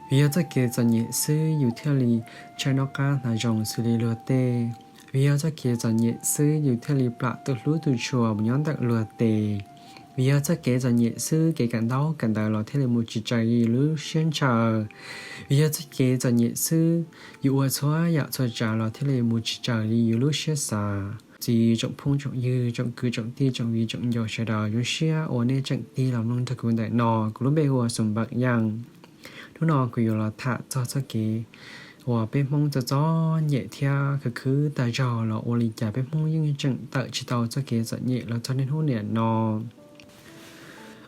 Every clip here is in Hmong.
Vim yog txoj kev txom nyem xwb yus thiaj li ntshaw noj qab hnav zoo xws li luag tej. Vim yog txoj kev txom nyem xwb yus thiaj li plam tus hlub tus tshua mus nyob ntawm luag tes. Vim yog txoj kev txom nyem xwb kev kawm ntaub kawm ntawv los thiaj li mus tsis raws li yus lub siab ntshaw. Vim yog txoj kev txom nyem xwb yus ua txhua yam txhua tsav los thiaj li mus tsis raws li yus lub siab xav. Txiv tsoom phooj tsoom ywg, tsoom kwv tsoom tij, tsoom viv tsoom ncaus sawv daws, zoo siab uas nej tseem tig los mloog nrog kuv ntawm no. Kuv lub npe hu ua Xum Npam Yaj. Hnub no kuv yuav los tham txog txoj kev uas peb Hmoob txom txom nyem thiab khwv khwv tag zog los ua li cas peb Hmoob yeej tseem tawm tsis tau txoj kev txom nyem los txog niaj hnub niam no.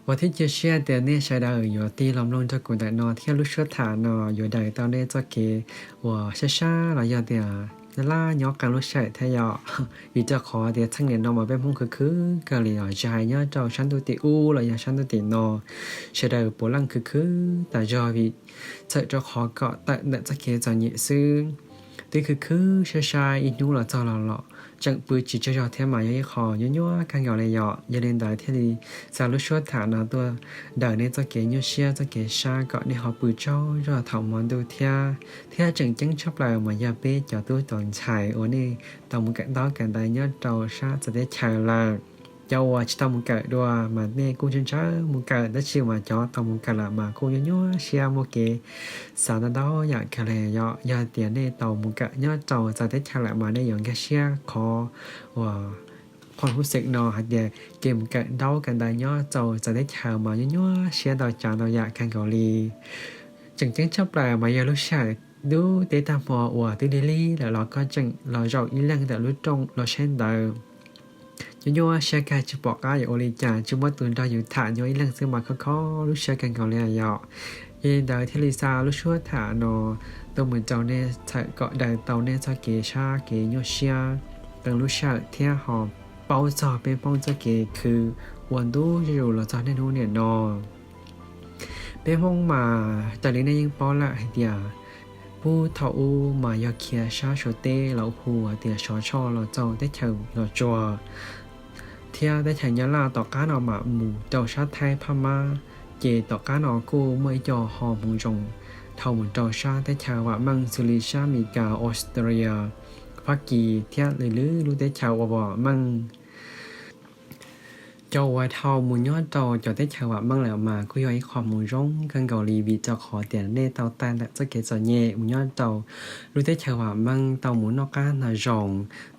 Uas thiab cia siab tias nej sawv daws yuav tig los mloog nrog kuv ntawm no thiab lub suab tham no yuav daws tau nej txoj kev uas sab sab los yog tias laj laj nyob qee lub sij hawm thiab yom. Vim rau qhov tias txheej niam no mas peb Hmoob khwv khwv kawg li os, tsis hais nyob rau sab ntuj tim ub los yog sab ntuj tim no, sawv daws puav leej khwv khwv tas zog vim txhawm rau qhov kom tawm ntawm txoj kev txom nyem xwb. Twb khwv khwv sab sab ib hnub los txog los los tseem pw tsis tsaug zog thiab mas yog ib qho nyuaj nyuaj kawg nkaus li yom. Yog li ntawd thiaj li xa lub suab tham no tuaj daws nej txoj kev nyuaj siab txoj kev sab kom nej ho pw tsaug zog thaum hmo ntuj thiab. Thiab tseem ceeb tshaj plaws mas yog peb cov tub cov ntxhais uas nej tau mus kawm ntaub kawm ntawv nyob rau sab txawv teb chaws lawm. Cov uas tsis tau mus kawm dua mas nej kuj ntshaw ntshaw mus kawm, tab sis mas cov tau mus kawm lawm mas kuj nyuaj nyuaj siab muaj kev xav ntau ntau yam kawg li yom. Yog tias nej tau mus kawm nyob rau txawv teb chaws lawm mas nej yuav nkag siab qhov uas qhov huv xeem no hais tias kev mus kawm ntaub kawm ntawv nyob rau txawv teb chaws mas nyuaj nyuaj siab ntau tsav ntau yam kawg nkaus li. Tseem ceeb tshaj plaws mas yog lub sij hawm dub teb tag hmo uas twb lig lig lawm los koj tseem los zaum ib leeg ntawm lub rooj los saib ntawv. Nyuaj nyuaj siab kawg tsis pom qab yuav ua li cas, tsis muaj tus nrog yus tham, nyob ib leeg xwb mas khov kho lub siab kawg nkaus li yom. Yog li ntawd thiaj li xa lub suab tham no tuaj mus rau nej txhawm kom daws tau nej txoj kev sab kev nyuaj siab qee lub sij hawm thiab ho paub txog peb Hmoob txoj kev khwv ua ntu zuj zus los txog niaj hnub niam no. Peb Hmoob mas raws li nej yeej paub lawm hais tias pub thaum ub mas yog khiav sab Suav teb los hu hais tias sov tshoj los txog teb chaws Los Tsuas thiab teb chaws Nyab Laj, tom qab no mam mus rau sab Thaib Phab Mab. Ces tom qab no kuj muaj ib co ho hmoov zoo dhau mus rau sab teb chaws vam meej xws li sab Amelikas, Australia, Fab Kis thiab lwm lwm lub teb chaws uas vam meej. Cov uas dhau mus nyob rau cov teb chaws vam meej lawm mas kuj yog ib qho hmoov zoo kawg nkaus li vim rau qhov tias nej tau tag ntawm txoj kev txom nyem mus nyob rau lub teb chaws vam meej, tau mus noj qab hnav zoo,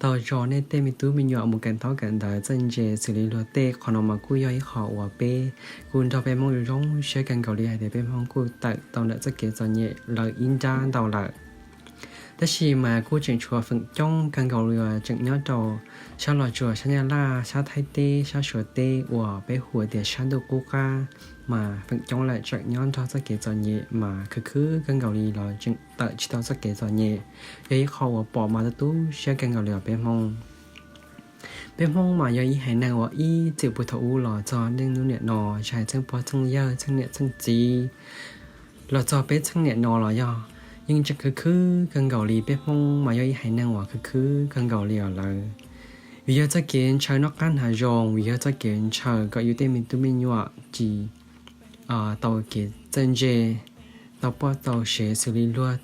tau zog nej tej me tub me nyuam mus kawm ntaub kawm ntawv txawj ntse xws li luag tej. Qhov no mas kuj yog ib qho uas peb kuj nrog peb Hmoob zoo zoo siab kawg nkaus li hais tias peb Hmoob kuj tawm tau ntawm txoj kev txom nyem lawm ib nrab ntau lawm. Tab sis mas kuj tseem tshuav feem coob kawg nkaus li uas tseem nyob rau sab Los Tsuas, sab Nyab Laj, sab Thaib teb, sab Suav teb uas peb hu tias sab ntuj qub qab, mas feem coob lawm tseem nyob nrog txoj kev txom nyem mas khwv khwv kawg nkaus li los tseem tawm tsis tau txoj kev txom nyem. Yog ib qho uas pom mas tu tu siab kawg nkaus li os peb Hmoob. Peb Hmoob mas yog ib haiv neeg uas ib txwm puag thaum ub los txog niaj hnub niam no, tsis hais txheej pog txheej yawg, txheej niam txheej txiv, los txog peb txheej niam no los yog yeej tseem khwv khwv kawg nkaus li. Peb Hmoob mas yog ib haiv neeg uas khwv khwv kawg nkaus li os lawm. Vim yog txoj kev ntshaw noj qab hnav zoo, vim yog txoj kev ntshaw kom yus tej me tub me nyuam tsis tau kev txawj ntse, tau poj tau sev xws li luag,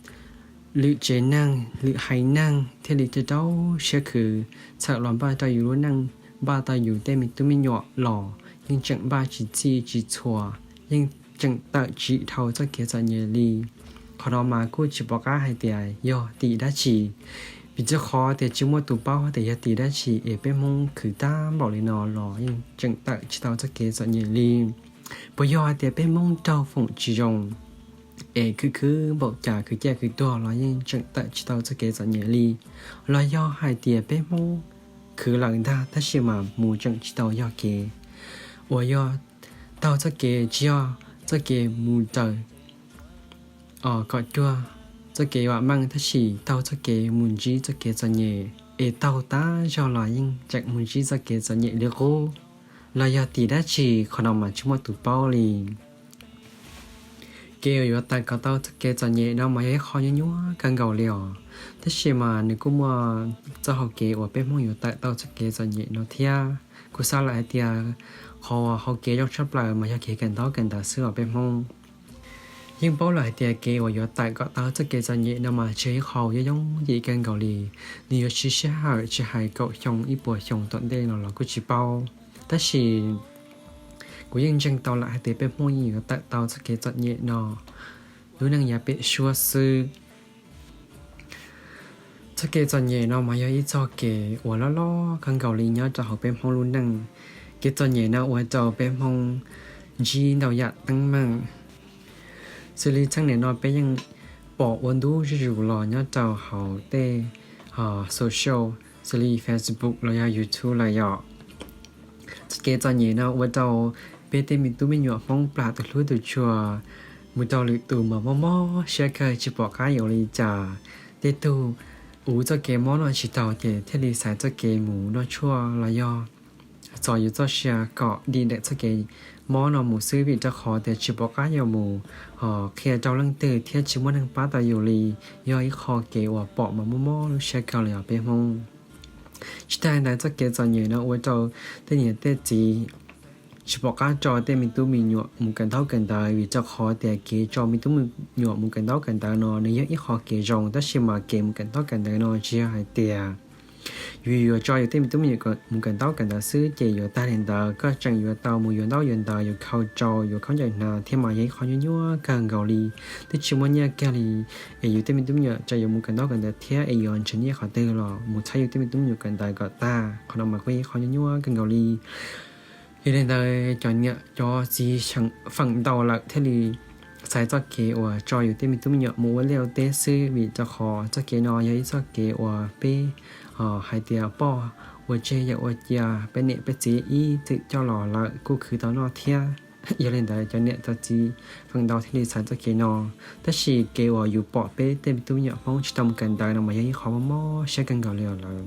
lwm tsev neeg lwm haiv neeg thiaj li rau rau siab khwv txhawm los npaj rau yus lub neej, npaj tau yus tej me tub me nyuam los yeej tseem npaj tsis txhij tsis txhua, yeej tseem tawm tsis dhau txoj kev txom nyem li. Qhov no mas kuj tsis pom qab hais tias yog tim dab tsi, vim rau qhov tias tsis muaj tus paub tias yog tim dab tsi es peb Hmoob khwv tag npaum li no los yeej tseem tawm tsis tau txoj kev txom nyem li. Puas yog hais tias peb Hmoob raug foom tsis zoo es khwv khwv npaum cas khwv ciaj khwv tuag los yeej tseem tawm tsis tau txoj kev txom nyem li? Los yog hais tias peb Hmoob khwv lawm ntag tab sis mas mus tseem tsis tau yog kev uas yog taug txoj kev, tsis yog txoj kev mus raws kom cuag txoj kev vam meej tab sis taug txoj kev mus ntsib txoj kev txom nyem, es taug tas zog los yeej tseem mus ntsib txoj kev txom nyem li qub, los yog tim dab tsi, qhov no mas tsis muaj tus paub li. Kev uas yuav tawm kom tau txoj kev txom nyem no mas yog ib qho nyuaj nyuaj kawg nkaus li os, tab sis mas nws kuj muaj txoj hau kev uas peb Hmoob yuav tawm tau txoj kev txom nyem no thiab. Kuv xav lawm hais tias qhov uas hau kev zoo tshaj plaws mas yog kev kawm ntaub kawm ntawv xwb os peb Hmoob. Yeej paub lawm hais tias kev uas yuav tawm kom tau txoj kev txom nyem no mas tsis yog ib qho yooj yooj yim kawg nkaus li. Nws yuav siv sij hawm tsis hais kaum xyoo ib puas xyoo tom ntej no los kuj tsis paub. Tab sis kuv yeej ntseeg tau lawm hais tias peb Hmoob yeej yuav tawm tau txoj kev txom nyem no lub neej yav pem suab xwb. Txoj kev txom nyem no mas yog ib txoj kev uas loj loj kawg nkaus li nyob rau hauv peb Hmoob lub neej. Kev txom nyem no ua rau peb Hmoob ntsib ntau yam teeb meem. Xws li txheej niam no peb yeej pom ua ntu zuj zus los nyob rau hauv tej social, xws li Facebook los yog YouTube lawm yom. Kev txom nyem no ua rau peb tej me tub me nyuam Hmoob plam tus hlub tus tshua mus rau lwm tus mas mob mob siab kawg tsis pom qab yuav ua li cas. Tej tug uv txoj kev mob no tsis taus ces thiaj li xaiv txoj kev mus noj tshuaj los yog txo yus txoj sia kom dim ntawm txoj kev mob no mus xwb vim rau qhov tias tsis pom qab yuav mus qhia rau leej twg thiab tsis muaj neeg pab tau yus li. Yog ib qho kev uas pom mas mob mob lub siab kawg li os peb Hmoob. Tsis tas li ntawd txoj kev txom nyem no ua rau tej niam tej txiv tsis pom qab tso tej me tub me nyuam mus kawm ntaub kawm ntawv vim rau qhov tias kev tso me tub me nyuam mus kawm ntaub kawm ntawv no nws yog ib qho kev zoo tab sis mas kev mus kawm ntaub kawm ntawv no tsis yog hais tias yus yuav tso yus tej me tub me nyuam mus kawm ntaub kawm ntawv xwb ces yuav tag li ntawd. Koj tseem yuav tau mus yuav ntaub yuav ntawv, yuav khaus tsau, yuav khaub ncaws hnav thiab mas yog ib qho nyuaj nyuaj kawg nkaus li. Twb tsis muaj nyiaj kiag li es yus tej me tub me nyuam tseem yuav mus kawm ntaub kawm ntawv thiab es yuav nrhiav nyiaj qhov twg los mus txhawb yus tej me tub me nyuam kawm ntawv kom tag. Qhov no mas kuj yog ib qho nyuaj nyuaj kawg nkaus li. Yog li ntawd cov niam cov txiv feem ntau lawm thiaj li xaiv txoj kev uas tso yus tej me tub me nyuam mus ua liaj ua teb xwb vim rau qhov txoj kev no yog ib txoj kev uas peb hais tias poj ua tseg yawm ua cia, peb niam peb txiv ib txwm coj los lawm kuj khwv tau noj thiab. Yog li ntawd cov niam cov txiv feem ntau thiaj li xaiv txoj kev no. Tab sis kev uas yus pom peb tej me tub me nyuam Hmoob tsis tau mus kawm ntawv no mas yog ib qho mob mob siab kawg nkaus li os lawm.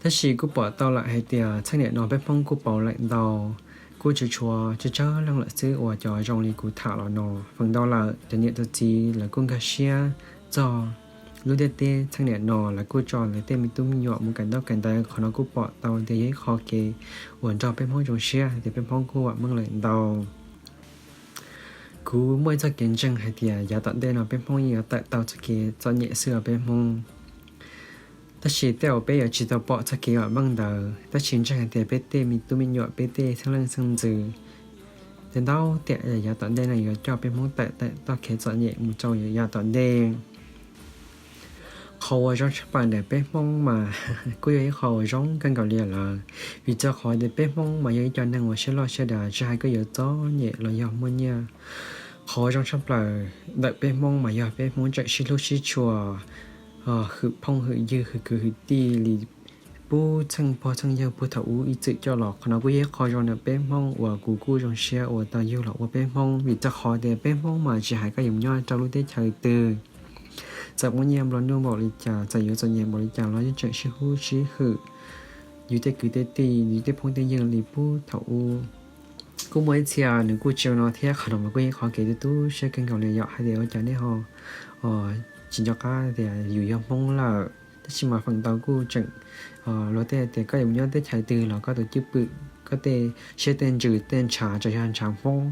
Tab sis kuj pom tau lawm hais tias txheej niam no peb Hmoob kuj pauv lawm ntau, kuj tsuas tshuav tsawg tsawg leej lawm xwb uas cov zoo li kuv tham los no. Feem ntau lawm cov niam cov txiv lawv kuj nkag siab txog lub ntiaj teb txheej niam no, lawv kuj tso lawv tej me tub me nyuam mus kawm ntaub kawm ntawv. Qhov no kuj pom tau tias yog ib qho kev uas nrog peb Hmoob zoo siab hais tias peb Hmoob kuj vam meej lawm ntau. Kuv muaj ib txoj kev ntseeg hais tias yav tom ntej no peb Hmoob yeej yuav tawm tau txoj kev txom nyem xwb os peb Hmoob. Tab sis tej uas peb yuav tsis tau pom txoj kev vam meej ntawd, tab sis ntseeg hais tias peb tej me tub me nyuam peb tej xeeb leej xeeb ntxwv tej ntau tiam yav tom ntej no yuav coj peb Hmoob tawm tawm txoj kev txom nyem mus rau yav tom ntej. Qhov uas zoo tshaj plaws ntawm peb Hmoob mas kuj yog ib qho uas zoo kawg nkaus li lawm, vim rau qhov tias peb Hmoob mas yog ib co neeg uas siab loj siab dav, tsis hais koj yuav txom nyem los yog muaj nyiaj. Qhov uas zoo tshaj plaws ntawm peb Hmoob mas yog peb Hmoob tseem sib hlub sib tshua, hwm phooj hwm ywg hwm kwv hwm tij li pub txheej pog txheej yawg puag thaum ub ib txwm coj los. Qhov no kuj yog ib qho zoo ntawm peb Hmoob uas kuv kuj zoo siab uas tau yug los ua peb Hmoob, vim rau qhov tias peb Hmoob mas tsis hais koj yuav mus nyob rau lub teb chaws twg, txawm muaj nyiaj nplua nuj npaum li cas, txawm yuav txom nyem npaum li cas los yeej tseem sib hlub sib hwm yus tej kwv tej tij, yus tej phooj tej ywg li pub thaum ub. Kuj muaj ib txhia nws kuj tsis zoo no thiab, qhov no mas kuj yog ib qho kev tu tu siab kawg nkaus li yom, hais tias ua cas nej ho tsis nco qab tias yus yog Hmoob lawm. Tab sis mas feem ntau kuj tseem luag tej tias koj yuav mus nyob teb chaws twg los koj tus cwj pwm, koj tej siab tej ntsws tej ntshav tsuas yog ntshav Hmoob,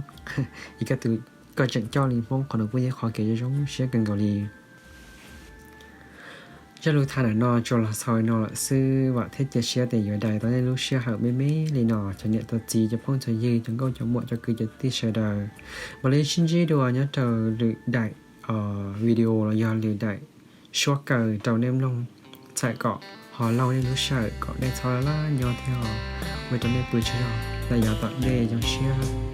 es koj tus, koj tseem coj li Hmoob, qhov no kuj yog ib qho kev zoo siab kawg nkaus li. Zaj lus tham ntawm no tsuas los xaus li no lawm xwb, vam thiab cia siab tias yuav dai tau nej lub sij hawm me me li no. Cov niam cov txiv cov phooj cov ywg cov nkauj cov muam cov kwv cov tij sawv daws, mam li sib ntsib dua nyob rau lwm daim video los yog lwm daim suab kaw rau nej mloog, txhawm kom ho laug nej lub sij hawm kom nej txhob laj nyob thiab ua rau nej pw tsaug zog. Ntawm yav tom ntej zoo siab